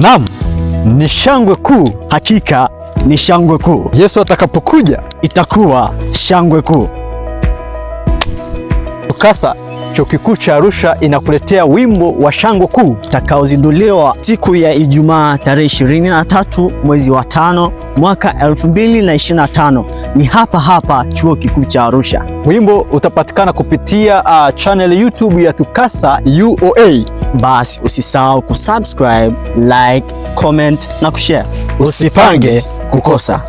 Naam, ni shangwe kuu. Hakika ni shangwe kuu. Yesu atakapokuja itakuwa shangwe kuu. TUCASA Chuo Kikuu cha Arusha inakuletea wimbo wa shangwe kuu utakaozinduliwa siku ya Ijumaa tarehe 23 mwezi wa 5 mwaka 2025 ni hapa hapa Chuo Kikuu cha Arusha. Wimbo utapatikana kupitia channel YouTube ya TUCASA UoA. Basi usisahau kusubscribe, like, comment na kushare. Usipange kukosa.